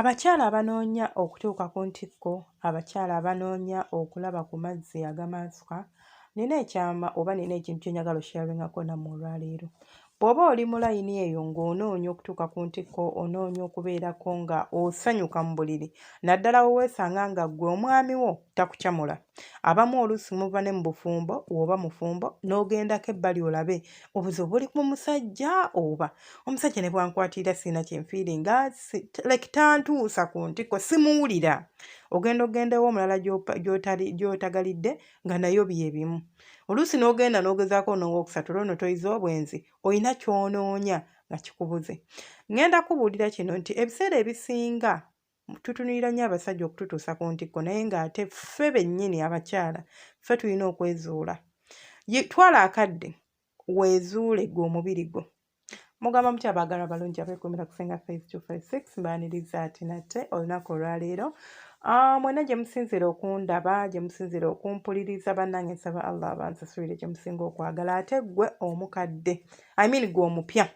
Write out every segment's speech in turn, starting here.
Abakyala abanoonya okutuuka ku ntikko, abakyala abanoonya okulaba ku mazzi agamansuka, nnina ekyama oba nnina ekintu kye njagala okusharingako nammwe olwaleero. Bw'oba oli mu layini eyo ng'onoonya okutuuka ku ntikko, onoonya okubeerako nga osanyuka mu buliri, naddala we weesanga nga ggwe omwami wo takucamula. Abamu oluusi muva ne mu bufumbo, w'oba mufumbo n'ogendako ebbali olabe obuzibu buli ku musajja oba omusajja ne bwankwatirira sirina kye nfiiringa, like tantuusa ku ntikko, simuwulira. Ogenda ogenda ew'omulala gy'otagalidde nga nayo bye bimu. Oluusi n'ogenda n'ogezaako n'owookusatu olwo nno toyize obwenzi, olina ky'onoonya nga kikubuze. Ŋŋenda kubuulira kino nti ebiseera ebisinga tutunulira nnyo abasajja okututuusa ku ntikko naye ng'ate ffe bennyini abakyala ffe tulina okwezuula. Twala akadde weezuule ggwe omubiri gwo. Mugamba mutya abaagalwa abalungi abeekuumira ku Ssenga Faith 256 mbaaniriza ati nate olunaku olwaleero. Mwena gye musinziira okundaba, gye musinziira okumpuliriza bannange nsaba Allah abansasulire kye musinga okwagala ate ggwe omukadde, I mean ggwe omupya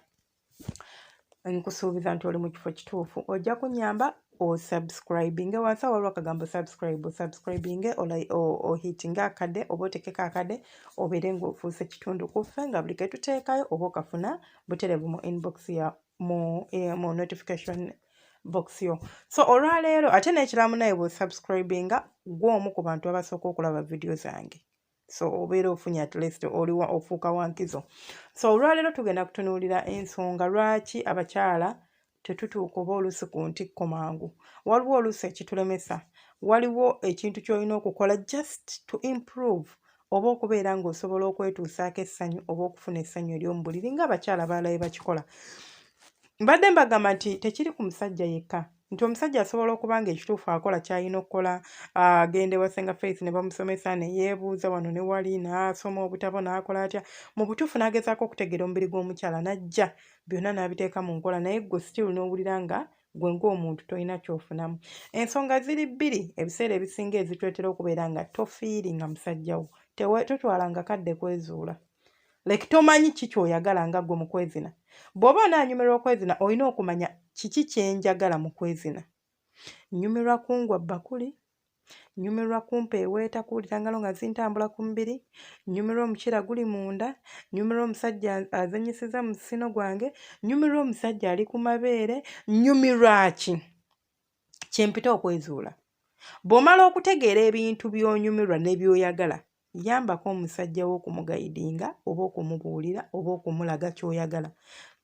nkusuubiza nti oli mu kifo kituufu ojja kunyamba osubscribinge wansi awo waliwo akagambo subscribe osubscribinge ohitinge akadde oba otekeko akadde obeere ng'ofuuse kitundu ku ffe nga buli ketuteekayo oba okafuna butereevu mu inbox ya mu notification box yo. So olwaleero ate n'ekiramu naye bw'osubscribinga gwe omu ku bantu abasooka okulaba vidiyo zange, so obeera ofunye at least oliwa ofuuka wankizo. So olwaleero tugenda kutunuulira ensonga lwaki abakyala tetutuuka oba oluusi ku ntikko mangu. Waliwo oluusi ekitulemesa, waliwo ekintu ky'olina okukola just to improve oba okubeera ng'osobola okwetuusaako essanyu oba okufuna essanyu ery'omu buliri ng'abakyala abalala bwe bakikola. Mbadde mbagamba nti tekiri ku musajja yekka, nti omusajja asobola okuba nga ekituufu akola ky'alina okukola, agenda ewa Ssenga Faith ne bamusomesa ne yeebuuza wano ne wali n'asoma obutabo n'akola atya, mu butuufu n'agezaako okutegeera omubiri gw'omukyala n'ajja byonna n'abiteeka mu nkola naye ggwe still n'owulira nga ggwe ng'omuntu tolina ky'ofunamu. Ensonga ziri bbiri ebiseera ebisinga ezituleetera okubeera nga tofiiringa musajja wo, totwalanga kadde kwezuula. Like tomanyi ki ky'oyagala nga ggwe mu kwezina. Bw'oba onaanyumirwa okwezina olina okumanya kiki kye njagala mu kwezina. Nnyumirwa kungwa bbakuli, nnyumirwa kumpa eweeta kuwulira ngalo nga zintambula ku mubiri, nnyumirwa omukira guli munda, nnyumirwa omusajja azannyisizza mu musino gwange, nnyumirwa omusajja ali ku mabeere, nnyumirwa ki? Kye mpita okwezuula. Bw'omala okutegeera ebintu by'onyumirwa ne by'oyagala, yambako omusajja wo okumugayidinga oba okumubuulira oba okumulaga ky'oyagala.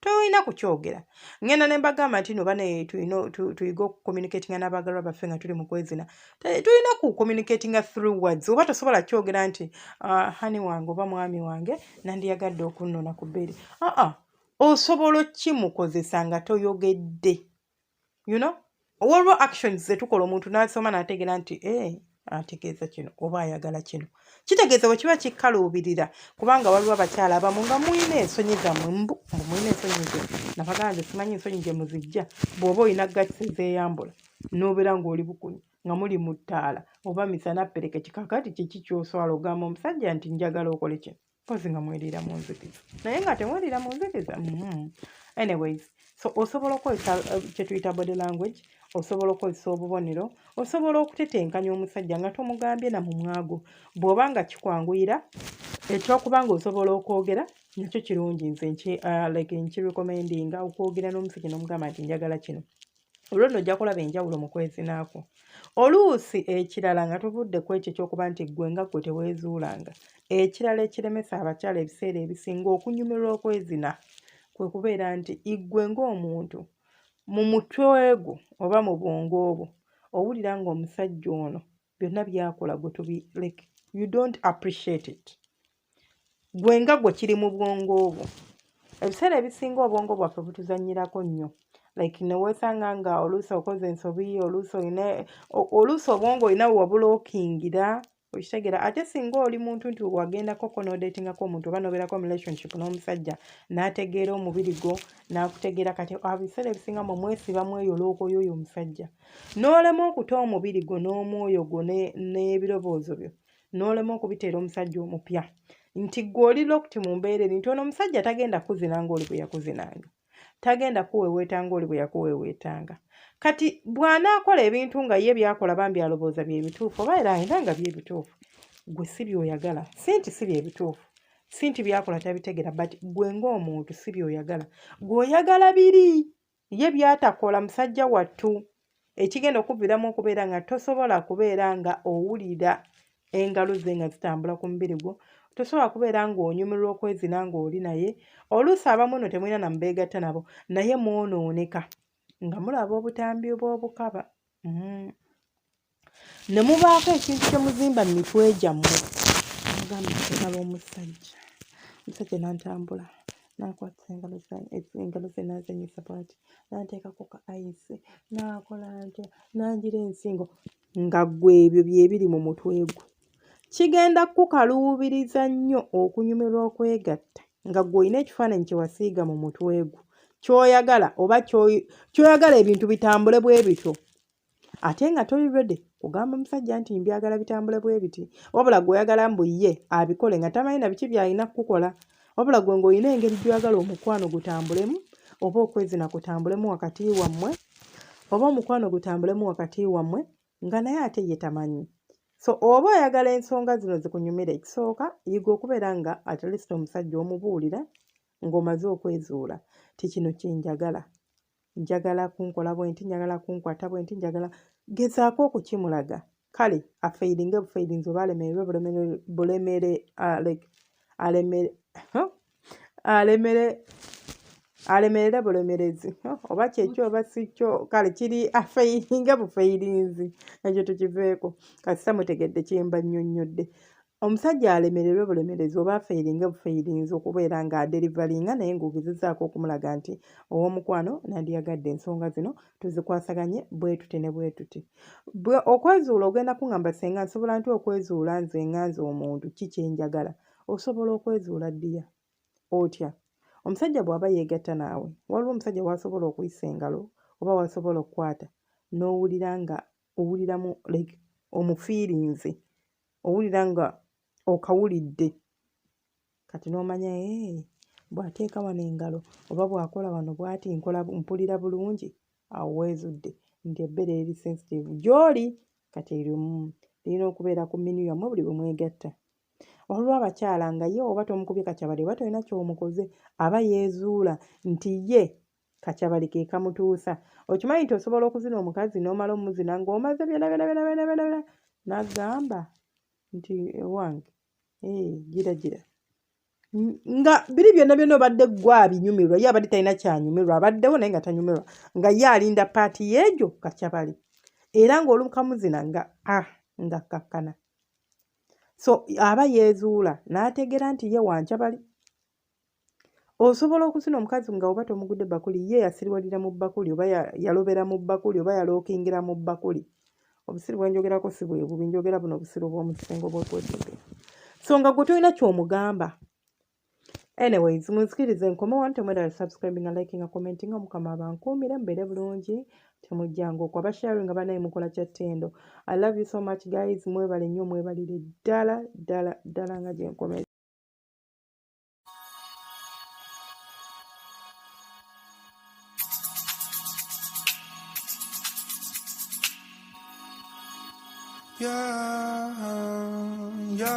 Tolina kukyogera. Ŋŋenda ne mbagamba nti no bane tulina tuyige okucommunicatinga n'abaagalwa baffe nga tuli mu kwezina. Tulina ku communicatinga through words. Oba tosobola kyogera nti honey wange oba mwami wange nandiyagadde okunnona ku bbeere. Aa, osobola okkimukozesa nga toyogedde. You know? Waliwo actions ze tukola omuntu n'asoma n'ategeera nti ategeeza kino oba ayagala kino. Kitegeeza bwe kiba kikkaluubirira kubanga waliwo abakyala abamu nga mulina ensonyi zammwe mbu mbu mulina ensonyi ze nabagamba nze simanyi ensonyi gye muzijja. Bw'oba olina guts ezeeyambula n'obeera ng'oli bukunyi nga muli mu ttaala oba misana ppereketya kaakati kiki ky'oswala ogamba omusajja nti njagala okole kino mpozzi nga mweriira mu nzikiza naye nga temweriira mu nzikiza. Anyways, so osobola okukozesa kye tuyita body language, osobola okukozesa obubonero, osobola okutetenkanya omusajja nga tomugambye na mumwa gwo. Bw'oba nga kikwanguyira ekyokuba ng'osobola okwogera nakyo kirungi, nze like nkirecommendinga okwogera n'omusajja n'omugamba nti njagala kino. Olwo nno ojja kulaba enjawulo mu kwezinaakwo. Oluusi ekirala nga tuvudde ku ekyo ekyokuba nti ggwe nga ggwe teweezuulanga, ekirala ekiremesa abakyala ebiseera ebisinga okunyumirwa okwezina kwe kubeera nti ggwe ng'omuntu mu mutwe gwo oba mu bwongo bwo owulira ng'omusajja ono byonna by'akola gwe tobi like you don't appreciate it. Ggwe nga ggwe kiri mu bwongo bwo. Ebiseera ebisinga obwongo bwaffe butuzannyirako nnyo. Like ne weesanga nga oluusi okoze ensobi, oluusi olina oluusi obwongo olina we wabulookingira okitegeera. Ate singa oli muntu nti wagendako ko n'odeetingako omuntu oba n'obeerako mu relationship n'omusajja n'ategeera omubiri gwo n'akutegeera kati ebiseera ebisinga mmwe mwesiba mu eyo looko y'oyo omusajja. N'olema okuta omubiri gwo n'omwoyo gwo n'ebirowoozo byo n'olema okubiteera omusajja omupya nti ggwe oli locked mu mbeera eri nti ono omusajja tagenda kuzina ng'oli bwe yakuzinanga. Tagenda kuweweeta ng'oli bwe yakuweweetanga. Kati bw'anaakola ebintu nga ye by'akola bambi alowooza bye bituufu oba era alina nga bye bituufu, gwe si by'oyagala. Si nti si bye bituufu, si nti by'akola tabitegera, but gwe ng'omuntu si by'oyagala. Gwe oyagala biri ye by'atakola musajja wattu ekigenda okuviramu okubeera nga tosobola kubeera nga owulira engalo ze nga zitambula ku mubiri gwo, tosobola kubeera ng'onyumirwa okwezina ng'oli naye. Oluusi abamu nno temulina na mubeegatta nabo naye mwonooneka nga mulaba obutambi bw'obukaba. Ne mubaako ekintu kye muzimba mu mitwe gyammwe. Mugamba njagala omusajja, omusajja n'antambula n'akwatisa engalo zange, engalo ze n'azenyisa bw'ati, n'anteekako ka ayisi, n'akola atya, n'angira ensingo, nga ggwe ebyo bye biri mu mutwe gwo. Kigenda kukukaluubiriza nnyo okunyumirwa okwegatta nga ggwe olina ekifaananyi kye wasiiga mu mutwe gwo ky'oyagala oba ky'oyagala ebintu bitambule bwe bityo. Ate nga toli ready kugamba musajja nti mbyagala bitambule bwe biti, wabula gwe oyagala mbu ye abikole nga tamanyi na biki by'alina kukukola, wabula gwe ng'olina engeri gy'oyagala omukwano gutambulemu oba okwezina kutambulemu wakati wammwe oba omukwano gutambulemu wakati wammwe nga naye ate ye tamanyi. So oba oyagala ensonga zino zikunyumire, ekisooka yiga okubeera nga at least omusajja omubuulira ng'omaze okwezuula ti kino kye njagala. Njagala kunkola bwenti, njagala kunkwata bwenti, njagala gezaako okukimulaga. Kale afailinge bufailinzi oba alemererwe bulemere like alemere alemere alemerere bulemerezi oba kyekyo oba sikyo, kale kiri afailinge bufailinzi, ekyo tukiveeko kasita mutegedde kyemba nnyonnyodde. Omusajja alemererwe bulemerezi oba afeyiringe bufeyirinzi okubeera nga aderivalinga naye ng'ogezezaako okumulaga nti ow'omukwano nandiyagadde ensonga zino tuzikwasaganye bwe tuti ne bwe tuti. Okwezuula ogenda kungamba senga nsobola ntya okwezuula nze nga nze omuntu ki kye njagala? Osobola okwezuula ddiya. Otya? Omusajja bw'aba yeegatta naawe waliwo omusajja w'asobola okuyisa engalo oba w'asobola okukwata n'owulira nga owuliramu like omufiirinze owulira nga okawulidde kati n'omanya ee bw'ateeka wano engalo oba bw'akola wano bw'ati nkola mpulira bulungi awo weezudde nti ebbeere liri sensitive gy'oli kati eryo lirina okubeera ku menu yammwe buli bwe mwegatta. Waliwo abakyala nga ye oba tomukubye kakyabali oba tolina ky'omukoze aba yeezuula nti ye kakyabali ke kamutuusa. Okimanyi nti osobola okuzina omukazi n'omala omuzina ng'omaze byona byona byona byona byona byona n'agamba nti ewange ee gira gira nga biri byonna byonna obadde gwe abinyumirwa ye abadde talina kyanyumirwa abaddewo naye nga tanyumirwa nga ye alinda paati yeegyo kakyabali era ng'olukamuzina nga ah nga kkakkana so aba yeezuula n'ategeera nti ye wankyabali. Osobola okuzina omukazi nga oba tomugudde bbakuli ye yasiriwalira mu bbakuli oba yalobera mu bbakuli oba yalookingira mu bbakuli. Obusiru bwe njogerako si bwe bubi, njogera buno obusiru obw'omu kisenge obw'okwetegera. So nga gwe tolina ky'omugamba. Anyways, munzikirize nkome wano, temwerabira subscribing, liking, commenting, Omukama abankuumire mubeere bulungi, temujjanga okwo abasharinga banaye mukola kya ttendo. I love you so much guys, mwebale nnyo, mwebalire ddala ddala ddala nga gye nkomeze. Yeah, yeah.